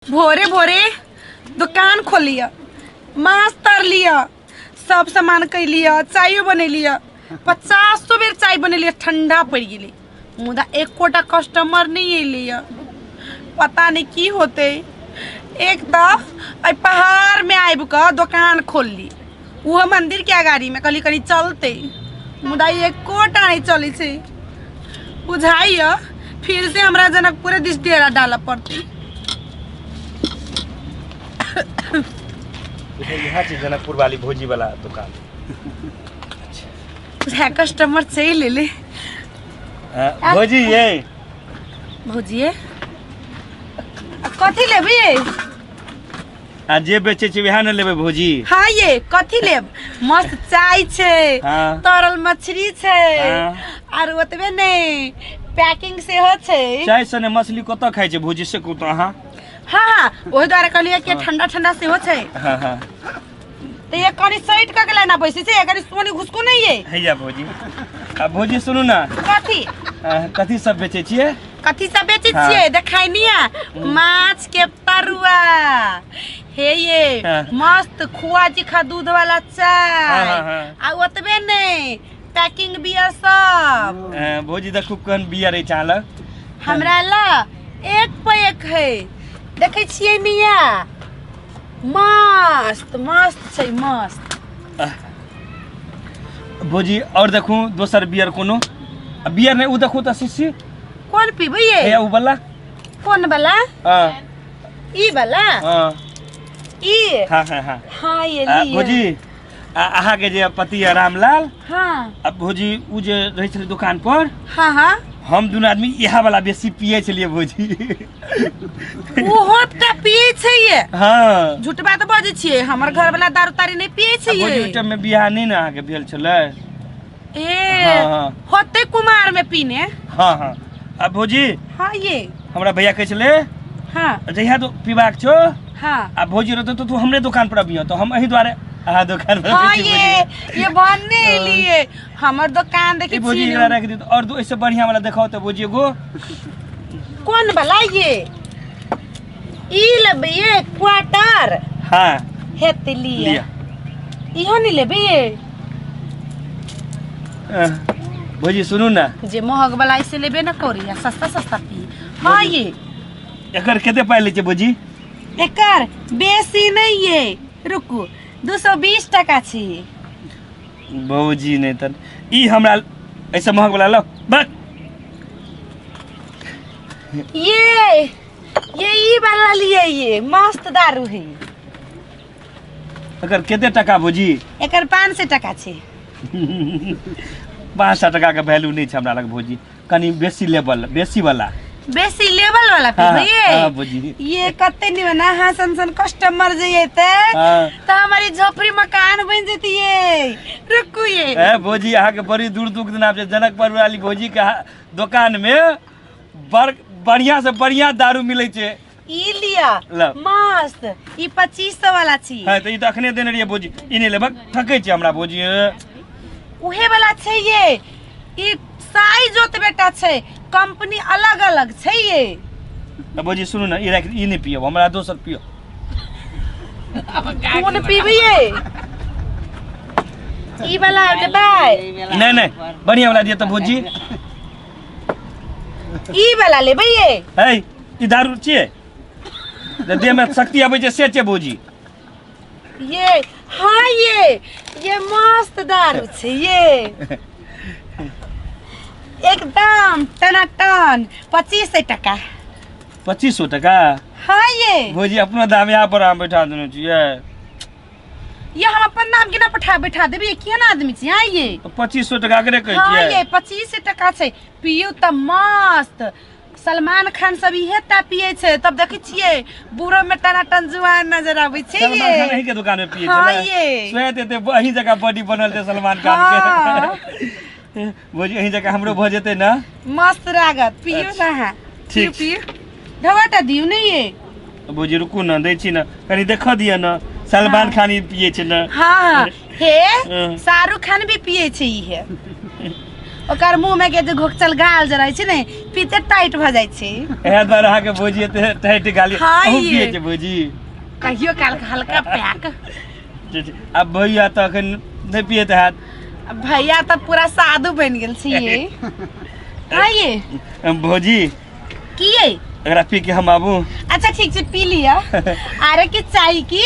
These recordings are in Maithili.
भोरे भोरे दुकान खोलिय, माछ तर लिअ, सब सामान कैलिय, चायो बनेलिय, 50 बेर चाय बनेलिय, ठंडा पड़ि गेलै, मुदा एकोटा कस्टमर नहि एलैए। पता नहि की होतै। एक तऽ एहि पहाड़मे आबि कऽ दोकान खोलली, ओहो मन्दिरके अगाड़ीमे, कहली कनि चलतै, मुदा एकोटा नहि चलै छै। बुझाइए फिर से हमरा जनकपुरे दिस डेरा डालऽ पड़तै। इएह छै जनकपुर वाली भौजी वाला दुकान। बुझाय कस्टमर चलि एलै। हाँ, भौजी ये। भौजी कथी लेबै? आ जे बेचै छी वएह ने लेबै भौजी। हाँ ये कथी लेब? मस्त चाय छै, तरल मछली छै, आर ओतबे नहि, पैकिंग सेहो छै। चाय सने मछली कतऽ खाइ छै भौजी, से कहू तऽ अहाँ। हाँ हाँ, ओहि दुआरे कहलियै कि ठंडा ठंडा सेहो छै। हाँ हाँ तऽ ये कनि सटि कऽ गेलै ना बैसै छै, कनि सोनी घुसकू नहि ये। हैया भौजी, आ भौजी सुनू ना। कथी? कथी सब बेचै छियै? कथी सब बेचै छियै देखाइ नहीं? माछ के तरुआ हे ये, मस्त खुआ चिखा दूध वाला चाय, आ ओतबे नहीं, पैकिंग बियर सब। भौजी तऽ खूब कहन बियर अछि अहाँ लग। हमरा ला एक पे एक है, देखै छियै मिया, मस्त मस्त छै मस्त। भौजी और देखू दोसर बियर कोनो, आ बियर नहि, ओ देखू तऽ शीशी। कोन पीबै ये? हे उ वाला। कोन वाला? हाँ। ई वाला? हाँ। ई? हाँ हाँ हाँ। हाँ ये आ, लिए। भौजी, आ, अहाँके जे पति है रामलाल, आ भौजी उ जे रहै छलै दुकान पर, हाँ हाँ हम दुनू आदमी इएह वाला बेसी पियै छलियै भौजी। ओहो टा पियै छै ये? हाँ। झूठ बात बजै छियै, हमर घर वाला दारू तारी नहि पियै छै आ भौजी ये। ओहि टाइम में बियाह नहि ने अहाँके भेल छलै। ए हाँ, हाँ। होते कुमार में पीने। हाँ हाँ आ भौजी। हाँ ये। हमरा भैया कहै छलै, जहिया तो पीबाक छौ, आ भौजी रहतौ तऽ तू हमरे दुकान पर अबिह, तऽ हम एहि दुआरे अहाँ दुकान पर हाँ अबै छी ये भौजी। ये बनने लिए हमर दुकान देखी ई भौजी छी एकरा राखि दियौ और दू एहिसँ बढ़िया वाला देखाउ तऽ भौजी एगो। कोन वाला ये? ई लेबै ये क्वार्टर? हाँ। हेतै लिए। लिअ। इहो नहि लेबै ये? भौजी सुनू ने। जे महग वाला ऐसे लेबे न करी, आ सस्ता सस्ता पी। हाँ ये। एकर कते पाइ लै छै भौजी? एकर बेसी नहीं ये, रुकू, 220 टका छी। भौजी नहि तऽ ई हमरा ऐसे महग वाला लो बस। ये ई वाला लिए, ये मस्त दारू है। एकर कते टका भौजी? एकर 500 टका छै। 500 टका के वैल्यू नहीं छै हमरा लग भौजी, कनी बेसी लेवल, बेसी वाला। बेसी लेवल वाला पीबै ये? हाँ, भौजी। ये कते निमन अहाँ सन सन कस्टमर जे एते तऽ हमारी झोपड़ी मकान बन जेती ये। रुकू ये। ए भौजी, अहाँ के बड़ी दूर दूर दिन आब जनकपुर वाली भौजी के दुकान में बड़ बढ़िया से बढ़िया दारू मिलै छै। ई लिया। ल। मस्त ई 2500 वाला छी। हाँ, तऽ ई तऽ अखने देने रहियै भौजी, ई नहि लेबक, ठकै छै हमरा भौजी। उहे वाला छै ये, ई साइज ओतबे टा छै, कंपनी अलग अलग छै ये। तऽ भौजी सुनू ने, ई राखि, ई नहि पियब, हमरा दोसर पियब। कोन पीबै ये? ई वाला लेबै? नहि नहि, बढ़िया वाला दिअ तऽ भौजी। ई वाला लेबै ये? है ई दारू छियै जे देहमे शक्ति अबै छै से छै भौजी। ये हाँ ये मस्त दारू छै ये, एकदम टनाटन, 2500 टका। 2500 टका? हाँ ये। भौजी अपनो दाम यहाँ पर हम बैठा देने छियै। ये हम अपन नाम केना पठा बैठा देबै? ये केहन आदमी छी? हाँ ये। तऽ 2500 टका करे कहै हाँ छियै? ये 2500 टका छै, पियू तऽ मस्त। सलमान खान सब इहे टा पियै छै, तब देखै छियै बूढ़ो में टनाटन जुआन नजर आबै छै। सलमान ये खान अहीं के दुकान में पियै हाँ छलै? ये। स्वयं एते अहीं जकाँ बॉडी बनल छै सलमान खान हाँ। के। भौजी अहीं जकाँ हमरो भऽ जेतै ने? मस्त लागत, पियू ना अहाँ। ठीक। पियू पियू, ढवाटा दियौ ने ये। भौजी रुकू ने, दै छी ने, कनि देखऽ दिअ ने, सलमान खान ई पियै छै ने। हाँ हाँ हे। हाँ। शाहरुख खान भी पियै छै इहे। ओकर मुंह में के जे घोकचल गाल जे रहै छै ने, पीते टाइट भऽ जाइ छै। इएह दुआरे अहाँके भौजी एते टाइट गाली। हाँ, अहूँ ये। पियै छै भौजी? कहियो काल के हल्का पैक। ठीक छै। आब भैया तऽ एखन नहि पियैत हैत? भैया तऽ पूरा साधु बनि गेल छी ये। हाँ ये। भौजी। की ये? एकरा पी के हम आबू? अच्छा ठीक छै, पी लिअ। आरे के चाही की?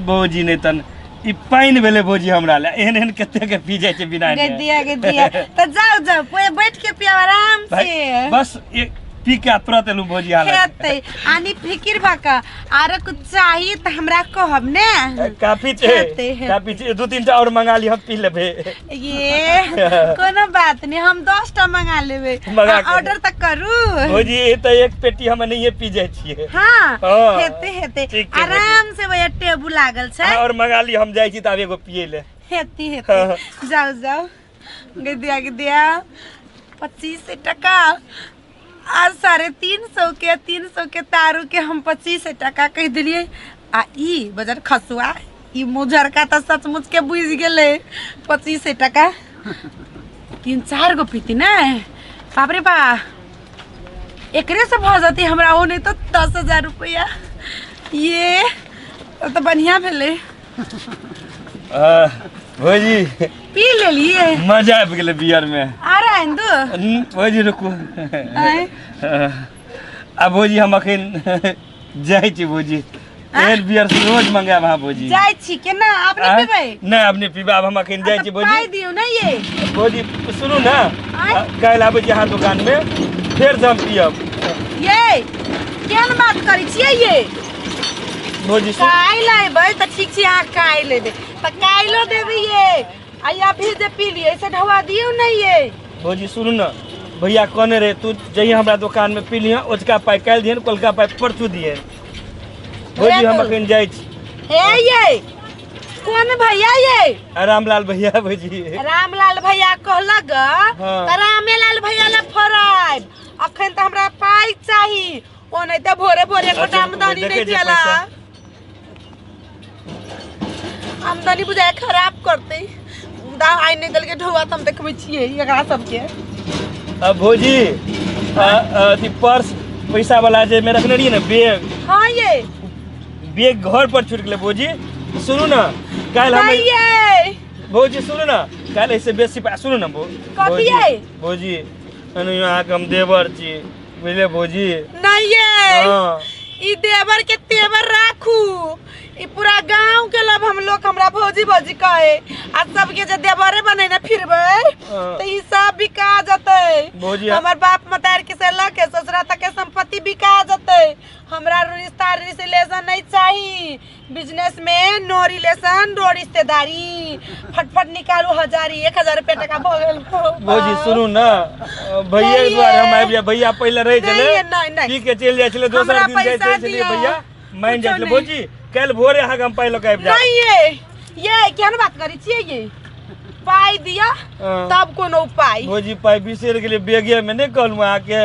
भौजी नहि तन ई पानि भेलै भौजी हमरा लए। एहन एहन कते के पी जाइ छै बिना एने। गदिया गदिया तऽ जाउ जाउ, पूरे बैठ के पियाब आराम भाई, से। बस एक पी के आ तुरंत एलहुँ भौजी हालत। हेतै आनी फिकिर भऽ कऽ आरो कुछ चाही तऽ हमरा कहब ने। काफी छै। हेतै, हेतै। काफी छै, दू तीन टा और मंगा ली, हम पी लेबै। ये कोनो बात नहीं, हम 10 टा मंगा लेबै। मंगा के। ऑर्डर तऽ करू। भौजी, ई तऽ एक पेटी हम नहिये पी जाइ छियै। हाँ। हाँ। हेतै हेतै। ठीक छै, आराम से भैया, टेबुल लागल छै। और मंगा ली, हम जाइ छी तऽ आब एगो पियै ले। हेती हेती, जाउ जाउ। गदिया गदिया, 25 टका आ 350 के, 300 के तारू के हम 25 टका कहि देलियै। आ ई बजर खसुआ, ई मुजरका तऽ सचमुच के बुझि गेलै। 25 टका तीन चारि गो पीती ने, बाप रे बा, एकरे से भऽ जेतै हमरा। ओ नहि तऽ 10,000 रुपैआ। ये तब तऽ बढ़िआँ भेलै। भौजी। पी लेलियै? मजा आबि गेलै बियर में। आ रहा है दू। भौजी रुकू। आँय? आ भौजी, हम अखन जाइ छी। भौजी, एहन बियर से रोज मंगायब अहाँ भौजी। जाइ छी केना? आब नहि आँय? पीबै? नहि, आब नहि पीबै। आब हम अखन जाइ छी पाइ भौजी। दियौ ने ये। भौजी सुनू ने। आँय? काल्हि आबै छी अहाँ दोकान में, फेर से हम पियब। ये केहन बात करै छियै ये? भौजी सुन। काल्हि अयबै तऽ ठीक छै, अहाँ काल्हि अयबै तऽ काल्हिो देबै ये। आ अभी जे पी लियै से ढवा दियौ ने ये। भौजी सुनू ने, भैया कहने रहे तू जइहे हमरा दोकान में पी लिहँ, ओझका पाइ काल्हि दिहन, कोलका पाइ परसू दिहन। भौजी, हम अखन जाइ छी। हे ये कोन भैया ये? आ रामलाल भैया भौजी। रामलाल भैया कहलक? हाँ। तऽ रामेलाल भैया ले फरायब। अखन तऽ हमरा पाइ चाही, ओ नहि तऽ भोरे भोरे एकोटा अच्छा, आमदनी देखै नहि छियै भेला। पैसा। आमदनी बुझाय खराब करतै। मुदा आइ नहि देलकै ढौआ तऽ हम देखबै छियै एकरा सबके। आ भौजी, अथी पर्स पैसा वाला जे में रखने रहियै ने बैग। हाँ ये। बैग घर पर छूट गेलै। भौजी सुनू ने, काल्हि हम नहीं ये। भौजी सुनू ने, काल्हि ऐसे बेसी पाइ, सुनू ने कथी भौजी, यै? भौजी एनाहियो अहाँके हम देवर छी, बुझलियै भौजी? नहीं ये। हाँ। ई देवर के तेवर राखू। ई पूरा गांव के लोग हम लोग हमरा भौजी भौजी कहे आ सबके जे देवरे बनेने फिरबै हाँ। तऽ ई सब बिका जेतै। भौजी, हमर बाप मतार के से लऽ के ससुरा तक के संपत्ति बिका जेतै। हमरा रिश्ता रिलेशन नहीं चाही। बिजनेस में नो रिलेशन नो रिश्तेदारी। फटफट निकालू हजारी, 1000 रुपया टका भऽ गेल। भौजी सुनू ने, भैया के दुआरे हम आबि जाय। भैया पहिले रहै छलै, नहीं, नहीं, नहीं। पी के चलि जाइ छलै, दोसर हमरा दिन जाइ पैसा छलियै, दिअ। भैया मानि जाइ कुछो छलै। नहीं। भौजी, काल्हि भोरे अहाँके हम पाइ लऽ कऽ आबि जायब। नहीं ये केहन बात करै छियै ये? पाइ दिअ। हाँ। तब कोनो उपाय। भौजी, पाइ बिसरि गेलियै बैगे मे, नहि कहलहुँ अहाँके?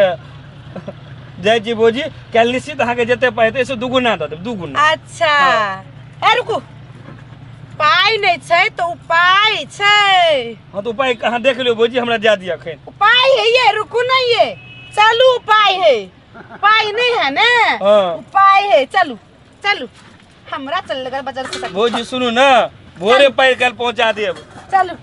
जाइ छी भौजी, काल्हि निश्चित अहाँके जते पाइ हेतै से दुगुना दऽ देब, दुगुना। अच्छा। हाँ। ए रुकू, पाइ नहि छै तऽ उपाय छै। हाँ तऽ उपाय अहाँ देख लियौ भौजी, हमरा जाय दिअ एखन। उपाय है ये, रुकू नहीं ये, चलू। उपाय है, पाइ नहीं है ने। हाँ। उपाय है, चलू चलू, हमरा चल लगा बाजार से। भौजी सुनू ने, भोरे पाइ काल्हि पहुँचा देब। चलू।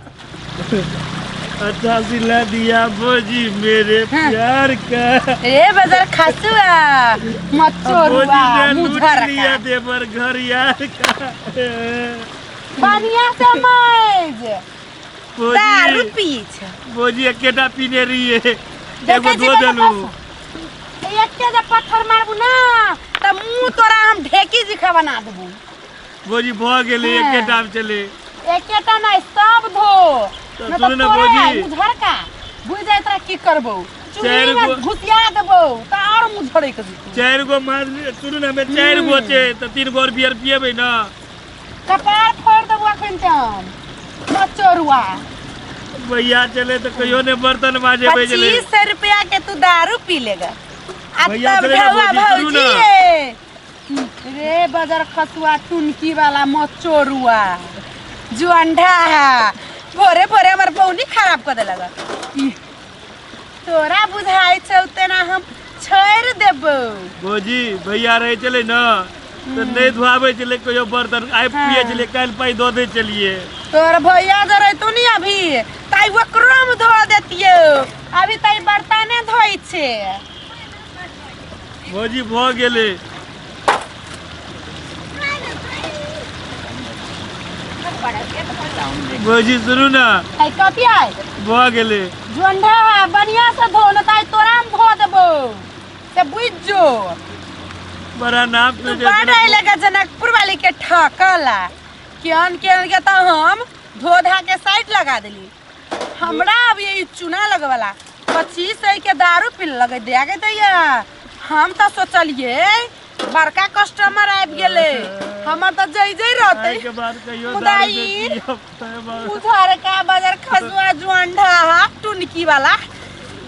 अच्छा सिला दिया भौजी मेरे हाँ। प्यार का। ए बाजार खसुआ मचोरुआ भौजी ने लूट मुझर लिया देवर घर यार का। बढ़िया समझ दारू भौजी पी छै। भौजी, एकेटा पीने रहिए, देखै एगो छी धो कतऽ देलू। खसु। एके जे पत्थर मारबू ना तऽ मुँह तोरा हम ढेकी जिखा बना देबू। भौजी, भऽ गेलै। हाँ। एकेटा मे छलै। एकेटा नहि, सब धो। तऽ नहि सुनू तऽ ने तोरा भौजी। मुझरका बुझि जाय तोरा की करबौ। चारि चुल्ही मे गो- घुसिया देबौ तऽ आर मुझरे के जेतौ। चारि गो मार, सुनू ने, हमे चारि गो छै तऽ तीन गो और बियर पियेबै ने। कपार फोड़ देबौ अखन तऽ हम मचोरुआ। भैया चले तऽ कहियो ने बर्तन माजेबै छलै। 2500 रुपया के तू दारू पी लेगा आ भैया तब चले ना ढौआ भौजी, सुनू भौजी ना। ये। रे बजर खसुआ टुनकी वाला मचोरुआ जुअंडा है, भोरे भोरे हमर बौनी खराब कर देलक। तोरा बुझाइ छौ तेना हम छोड़ि देबौ। भौजी भैया रहै छलै ने तऽ नहि धोआबै छलै कहियो बर्तन, आइ पियै छलै काल्हि पाइ दऽ दै छलियै। तोर भैया जे रहितौ नि अभी ताइ ओकरो हम धो देतियौ, अभी ताइ बर्तने धोइ छै। भौजी भऽ गेलै। भौजी सुनू ने। आइ कथी आइ? भऽ गेलै। जोंढा बढ़िया से धो न ताइ तोरा हम धो देबौ से बुझ जो। बड़ा नाम तू बड़ लगा जनकपुर वाली के ठकला केहन केहन के तऽ हम धो धा के साइड लगा देली। हमरा अब ये चूना लगवाला 2500 के दारू पी लगे दे के दैया। हम तऽ सोचलिए बड़का कस्टमर आबि गेलै, हमर तऽ जय जय रहतै। के बाद कहियो मुदा दारू ई नहि पियब, तै बात। उधर का बाजार खसुआ जुआंढा टुनकी वाला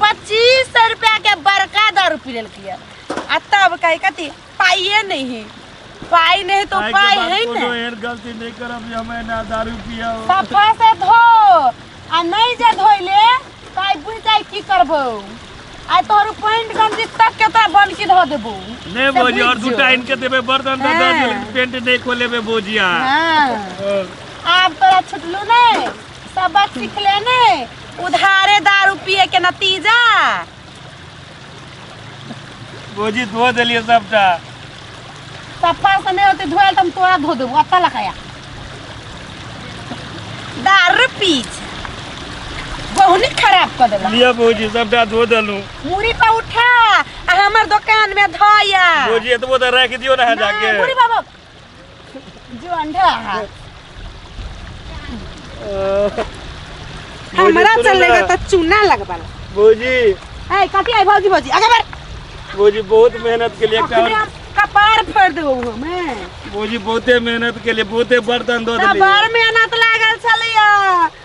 2500 रुपया के बड़का दारू पी लेलकै। आ तब कहे कथी पाइए नहीं है, पाई नहीं तो आइ के पाई बाद है कोनो ने। एहन गलती नहीं करब जे हम एना दारू पियब। सफा से धो आ नहीं जे धोइले त आइ बुझ जाय की करबो। आइ तोहर पैंट गंजी तक के तोरा बनकी धो देबो। नहीं से भौजी, और बुझ जो। दूटा आनि के देबै बर्तन तऽ दऽ दियौ, लेकिन पेंट नहीं खोलेबै भौजी अहाँ। हाँ। आब तोरा छुटलू नहीं, सबक सीखले नहीं, उधारे दारू पिए के नतीजा। भौजी धो देलियै सबटा। सफा से नहीं होते धोयल त हम तोरा धो देबो। अत्ता लखाया दारू पी बहुनी खराब कर देला। लिअ भौजी सबटा धो देलहुँ। मुड़ी पर उठा आ हमर दुकान में धोया। भौजी एतबो तऽ राखि दियौ ने अहाँ जाके। मुड़ी बाबा जो अंडा है। हमरा सुनू चलेगा ना। तो चूना लगवाला। भौजी। ए कथी आई भौजी भौजी आगे बढ़। भौजी बहुत मेहनत के लिए एकटा अखने हम कपार फोड़ देबो हमे। भौजी बहुते मेहनत के लिए बहुते बर्तन दऽ देलियै। बड़ मेहनत लागल छलैया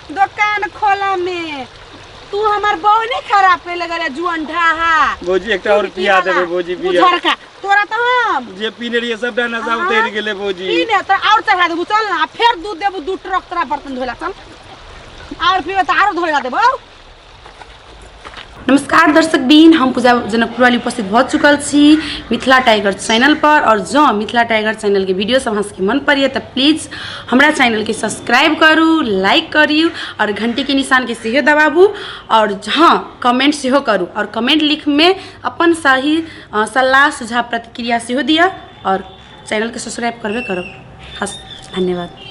दुकान खोला में। तू हमर बहु नहीं खराब पे लगल है जुअन ढाहा। भौजी एकटा और पिया देबै भौजी पिया। उधर का तोरा तो हम जे पीने रहियै सबटा नशा हाँ। उतरि गेलै भौजी। पीने तो और चढ़ा देबू चल ना, फेर दूध देबू 2 ट्रक तोरा बर्तन धोला चल, और पीबे तो आरो धोला देबो। नमस्कार दर्शक बीन, हम पूजा जनकपुर वाली उपस्थित भऽ चुकल छी मिथिला टाइगर चैनल पर। और जँ मिथिला टाइगर चैनल के वीडियो सब अहाँ सबके मन पड़ैए तऽ प्लीज हमरा चैनल के सब्सक्राइब करू, लाइक करू और घंटी के निशान के सेहो दबाबू और हाँ कमेंट सेहो करू और कमेंट लिखमे अपन सही सलाह सुझाव प्रतिक्रिया सेहो दिअ और चैनल के सब्सक्राइब करबे करब। हस धन्यवाद।